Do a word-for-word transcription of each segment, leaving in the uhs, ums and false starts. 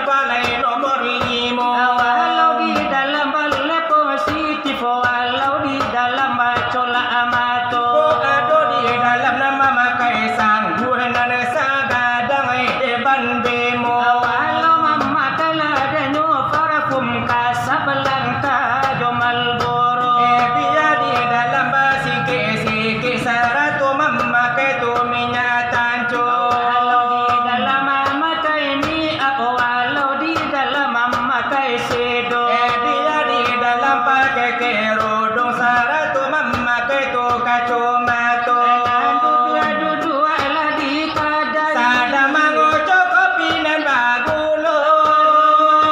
Palai nomor limo. Walau di dalam balai positif, walau di dalam bacolak mato. Ko ado di dalam nan mamakai sangguah nan sagadang deban bemo. Walau mamakai ladanyo parfum Casablanca jo Marlboro. Eh, bia di dalam basikik-sikik sarato mamakai tu minyak tanco. Walau di dalam mamakai niak, walau di dalam mamakai sedo. Eh, bia di dalam pakai kerudung sarato mamakai tu kacomato. Nan duduak-duduak lah di kadai. Sadang mangocok kopi nan bagulo.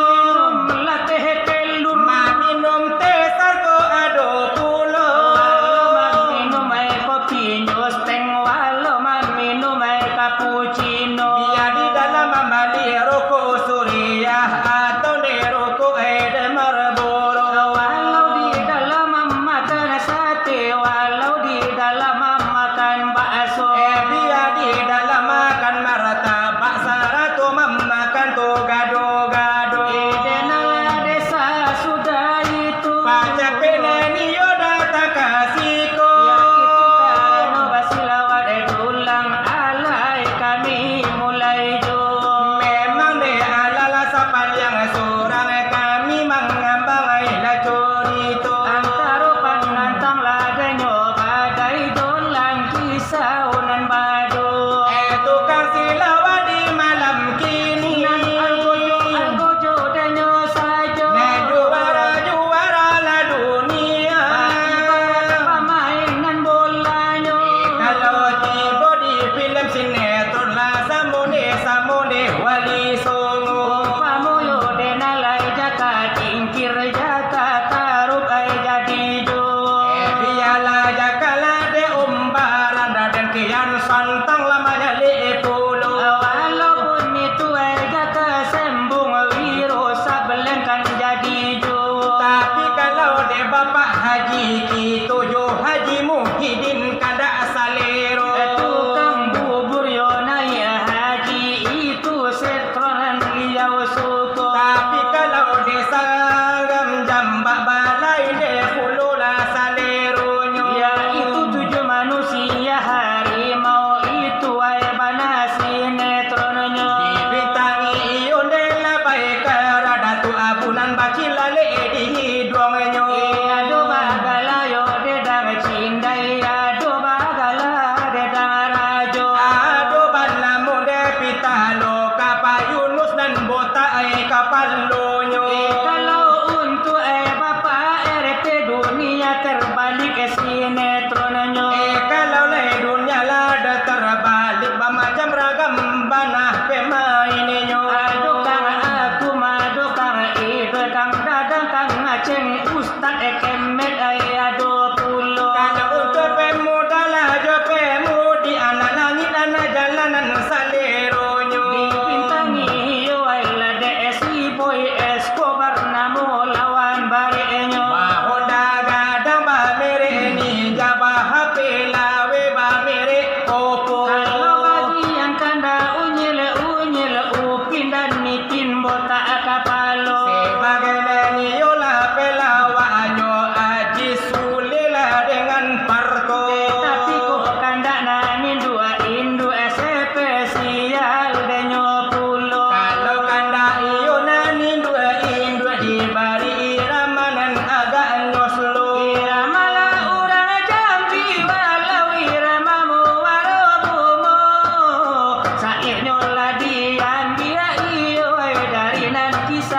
Minum lah teh telur. Maminum teh sarato ado pulo. Walau maminum aia kopi nyusteng, walau maminum aia cappuccino. Bia di dalam mambali rokok Suriah atau nde rokok Eden Marlboro. Walau di dalam mamakan sate, walau di dalam mamakan bakso. Eh, bia di dalam makan martabak sarato mamakan tu gado-gado. Eden lah desa sudah itu. Pacak pene nio datang ka siko. Ya itu karano basilawat dulang alai kami mulai jo. Memang dek alala sapanjang surang kami mangambang ai lah curito. Antaro panantang ladanyo badai dulang kisah nan bado. Eh, tukang silawat di malam kini. Nan algojo-algojo danyo sajo. Nan juara-juara lah dunia. Baibarat pamainan bolanyo. Kalau tibo di film sinetron lah samo deh, samo deh Wali Songo. Umpamo yo deh nan lai jaka cingkir, jaka tarup ai jadi jo. Eh, bialah jaka lah deh umbaran, Raden Kian Santang lah manyalek pulo. Walaupun itu ai jaka sembung, Wiro Sableng kan jadi jo. Tapi kalau dek Bapak Haji kito jo Haji Muhyiddin kandak salero. Tukang bubur yo naiak haji, itu setronan liau suko. Tapi kalau dek Sanggam Jambak Balai, deh pulo lah saleronyo. Ya, itu tujuh manusia harimau, itu ai bana sinetronnyo. Dibintangi iyo dek lah bae kara Datuak Abu nan bakilalek di hiduangnyo. Eh, ado bagala yo dedang cindai, ado bagala dedang rajo. Ado banamo dek Pitaloka, Pak Yunus nan botak ai kapalonyo. Eh, kalau untuak ai Bapak R T, dunia terbalik, eh, sinetronnyo. Eh, kalau lai dunia lah dah terbalik, bamacam ragam bana pemainnyo. Ado Kang Akum, ado Kang Idoi, Kang Dadang, Kang Aceng, Ustaz Kemet, ai ado pulo. Kalau untuak pemuda lah jo pemudi, anak langik, anak jalanan saleronyo. Dibintangi yo ai lah dek si Boy Escobar namo lawan bareknyo. Ba-Honda gadang bamerek Ninja, ba-H P laweh bamerek Oppo. Kalau bagian kandak unyil-unyil, Upin dan Ipin botak kapalo. Sabagai nan iyolah pelawaknyo Aji Sule lah dengan Parto. Tapi kok kandak nan induak-induak spesial denyo pulo. Kalau kandak iyo nan induak-induak dibari irama nan agaknyo slow. Irama lah urang Jambi, walau irama Muaro Bungo. Saiknyo lah diambiak iyo dari nan kisah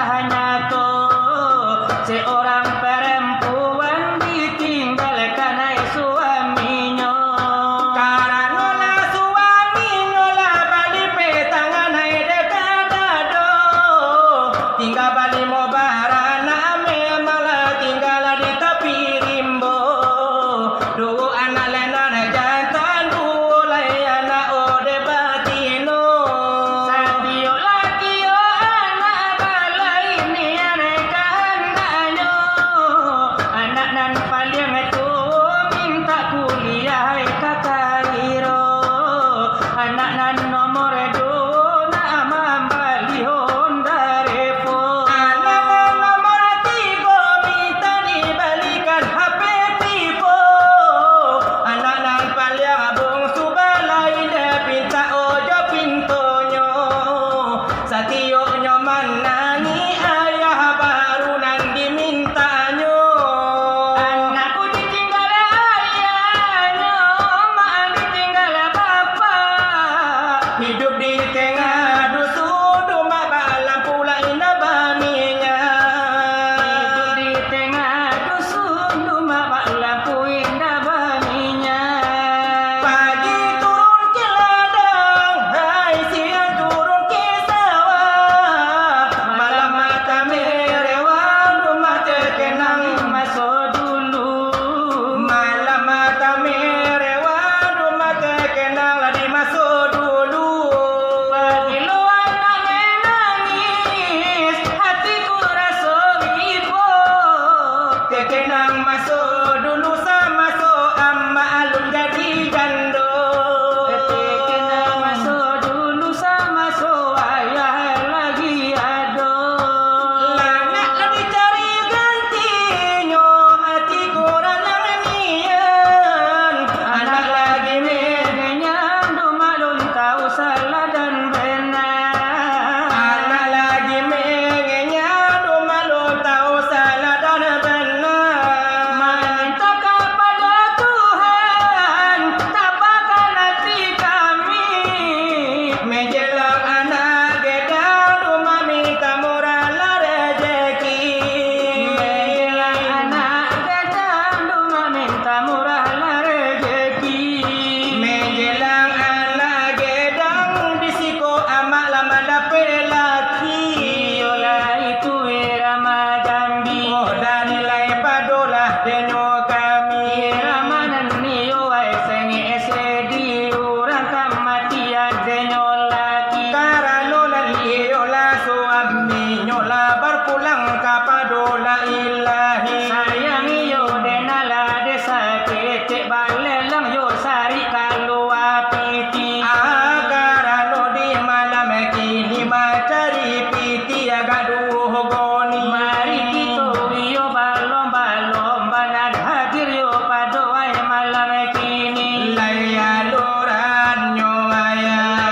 Inyo lah barpulang kapado la ilahi. Sayang iyo dek nan lah dek saketek, balelang yo sarik kalua pitih. Agar anu di malam kini mancari pitih agak duo goni. Mari kito iyo balomba-lomba nan hadir yo pado ai malam kini. Lai alurannyo ayah.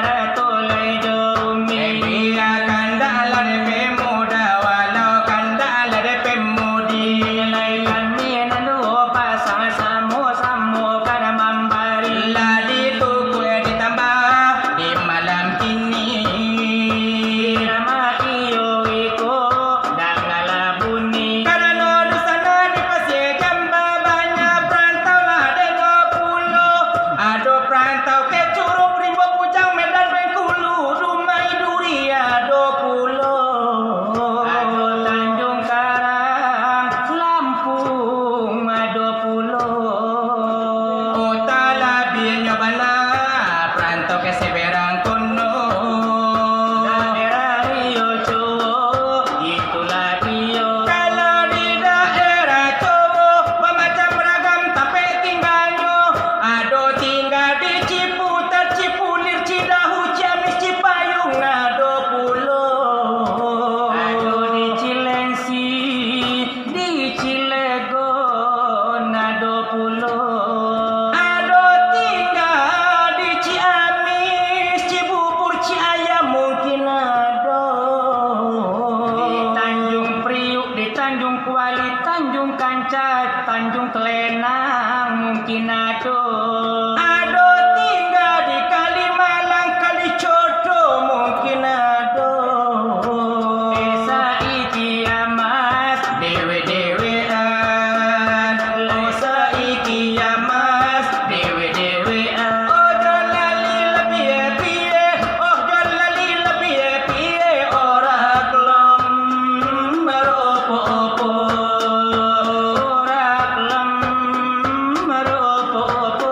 Sarato lai jo umi. Eh, bia kandak lah dek pemudi, walau kandak lah dek pemudi. Lai kami nan duo pasang samo-samo ka mambari. Lah ditukua ditambah di malam kini. Irama iyo iko, dangalah bunyi. Karano di sana di Pasir Jamba banyak parantau lah denyo pulo. Ado parantau ka Curup, Rimbo Bujang, Medan, Bengkulu, Dumai, Duri, ado pulo. Ado Tanjung Karang, Lampung, ado pulo. Kota labiahnyo bana, parantau ka sabarang kono. Daerah iyo Cowo, itulah iyo. Kalau di daerah Cowo, bamacam ragam tampek tingganyo. Ado tingga di Ciputat, Cipulir, Cidahu, Ciamis, Cipayung, ado pulo. Ado di Cilengsi, di Cilegon ado pulo. Ado tingga di Ciamis, Cibubur, Ciayam mungkin ado. Di Tanjung Priuk, di Tanjung Kuali, Tanjung Kancah, Tanjung Kelenang mungkin ado. Ado tingga di Kalimalang, Kalicodo mungkin ado. Desa Iki Amas, dewek-dewekan. Desa Iki Amas, dewek-dewekan. Oh, jan lali lah pie-pie. Oh, jan lali lah pie-pie. Ora kelem maropo-opo. Ora kelem maropo-opo.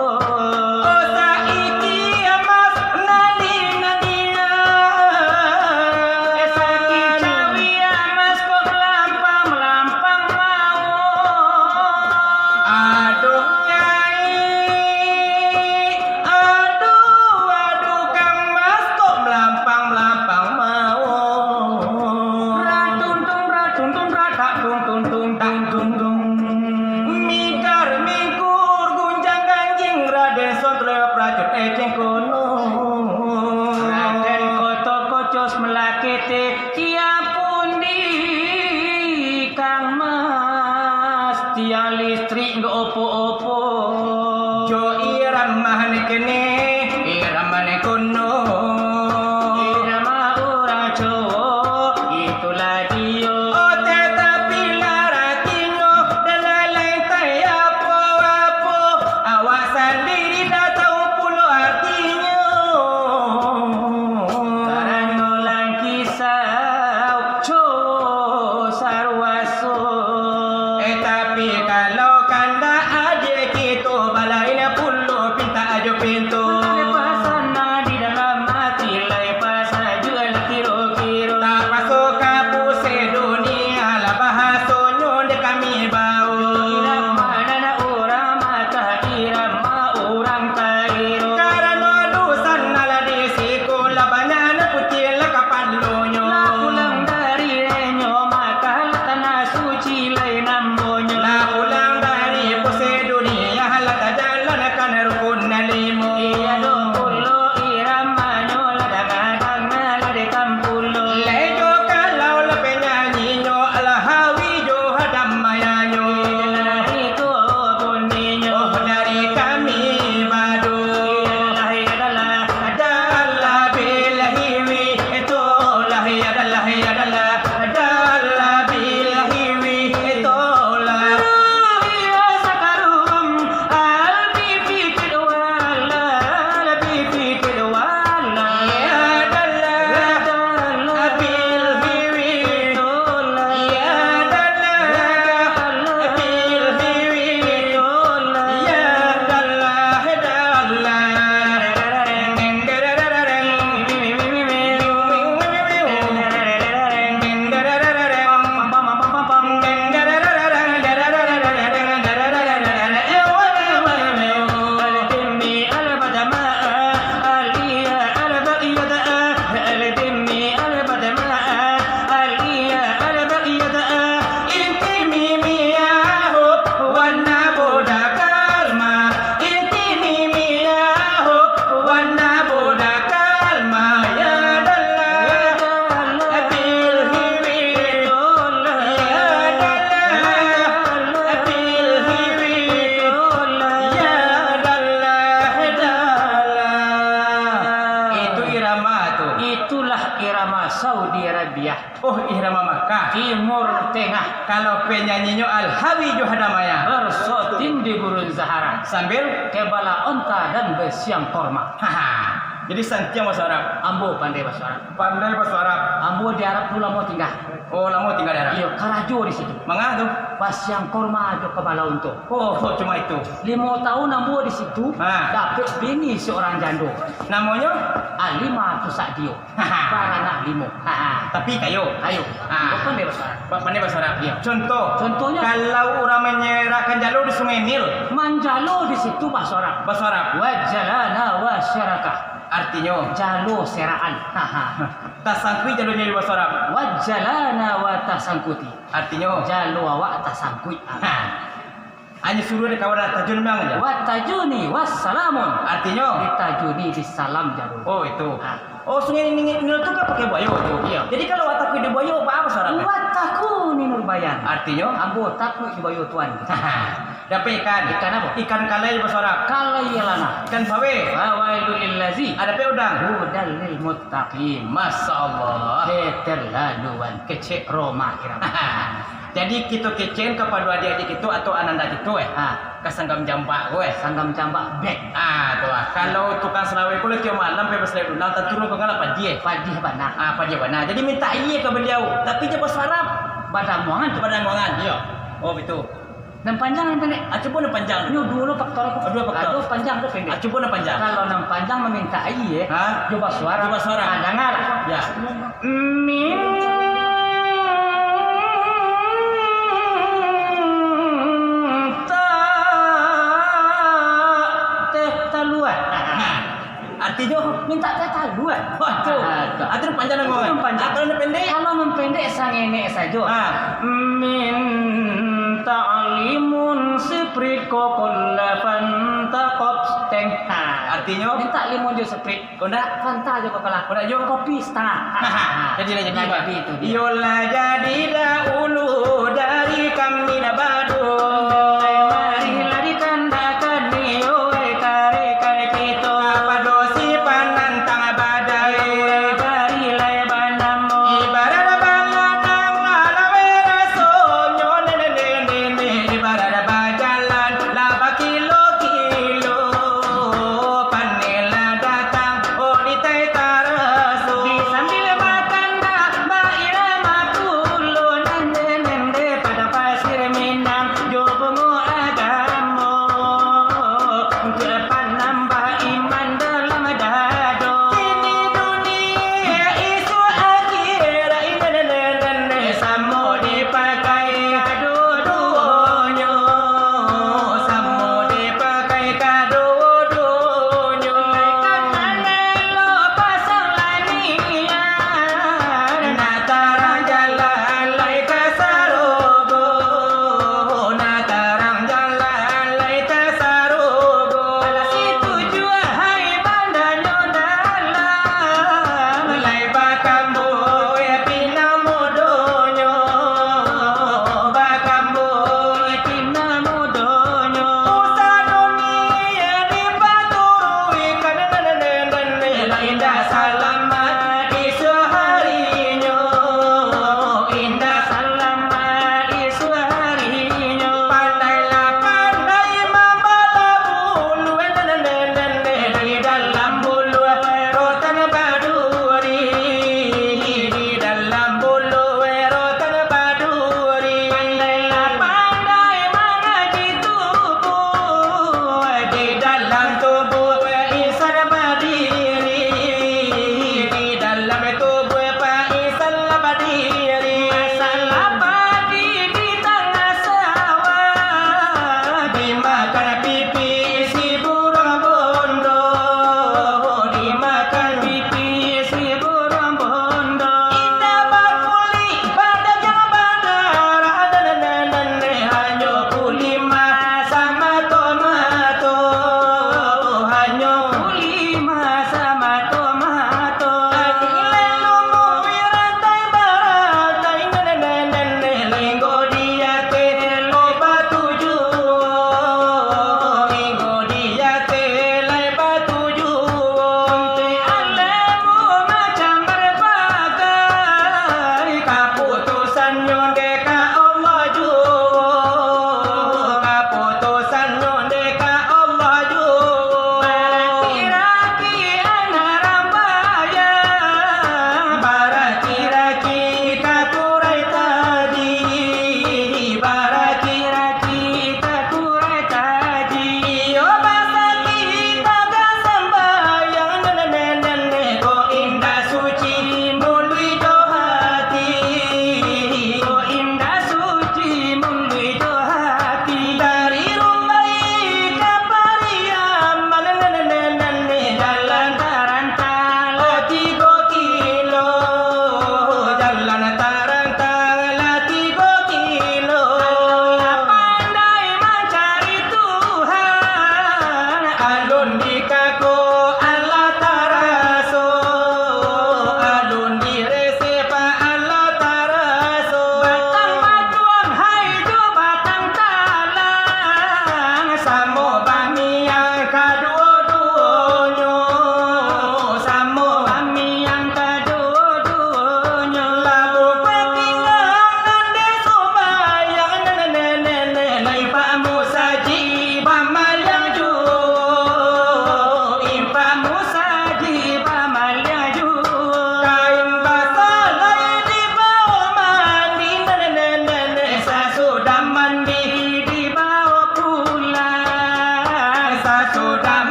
Oh, Ihrama Makkah. Timur Tengah. Kalau penyanyinyo Al-Hawi Juhada Maya. Bersotin di Gurun Zahara. Sambil? Kebala onta dan besiang korma. Haha. Jadi santiang baso Arab. Ambo pandai baso Arab. Pandai baso Arab. Ambo di Arab tu lamo tingga. Oh, lamo tingga di Arab. Iyo, karajo di situ. Manga tu? Basiang korma jo kebala unto. Oh, cuma itu. Limo tahun ambo di situ, ha, dapek bini seorang jando. Namonyo? Alimah tu Sa'diyah. Baranak limo. Tapi kayo. Kayo. Ah. Bukan dia baso Arab. Pa-, pandai baso Arab. Iyo. Contoh. Contohnyo? Kalau urang manyerakkan jalo di Sungai Nil. Manjalo di situ baso Arab. Baso Arab. Wa jalana wa syarakah. Artinyo? Jalo serakan. Tasangkuik jalonyo di baso Arab. Wa jalana wa tasangkuti. Artinyo? Jalo awak tasangkuik. Ha. Hanyo suruah dek kawan tajun manga aja. Wa tajuni wassalamun. Artinyo? Ditajuni disalam jalo. Oh, itu. Ha. Oh, Sungai Nil tu kan pakai buayo tu. Iyo. Jadi kalau awak takuik di buayo, apo baso Arab? Wa takuni nurbayan. Artinyo? Ambo takuik di buayo tuan. Dapek ikan. Ikan apo? Ikan kalai baso Arab. Kalai iyo lah nah. Ikan pawe. Fawailul lillazi. Ah, dapek udang. Hudal lil muttaqin. Masya Allah. Keterlaluan. Kecek Roma Irama. Jadi, kito kecekan kapado adiak-adiak kito atau ananda kito, eh. Ha. Ka Sanggam Jambak ko, eh. Sanggam Jambak, bek. Ah, tu lah. Kalau tukang salawai ko lah tiok malam pai basalawai dulang, taturun ko ngalah padiah, eh. Padiah bana. Ah, padiah bana. Jadi, mintak aia ka baliau. Tapi, jan baso Arab. Badamuangan tu. Badamuangan. Iyo. Oh, betul. Nan panjang, nan pendek? Ah, cubo nan panjang. Nyo duo lo faktor ko. Duo faktor. Ado panjang, ado pendek. Ah, cubo nan panjang. Kalau nan panjang mamintak aia, eh. Ha? Jo baso Arab. Jo baso Arab. Ah, danga lah. Ya. Minta teh talua. Nah, artinyo? Minta teh talua. Waduh. Ah, tu. Artinyo panjang. Itu kan panjang. Ah, kalau nan pendek? Kalau nan pendek sangenek sajo. Ah. Minta limun sipriko kolla fantaqab teng. Ah. Artinyo? Minta limun jo siprik. Kok ndak? Fanta jo Coca-Cola. Kok ndak jo? Kopi setengah. Jadi lah jadi, nah, Pak. Jadi itu dia. Iyolah jadi dah.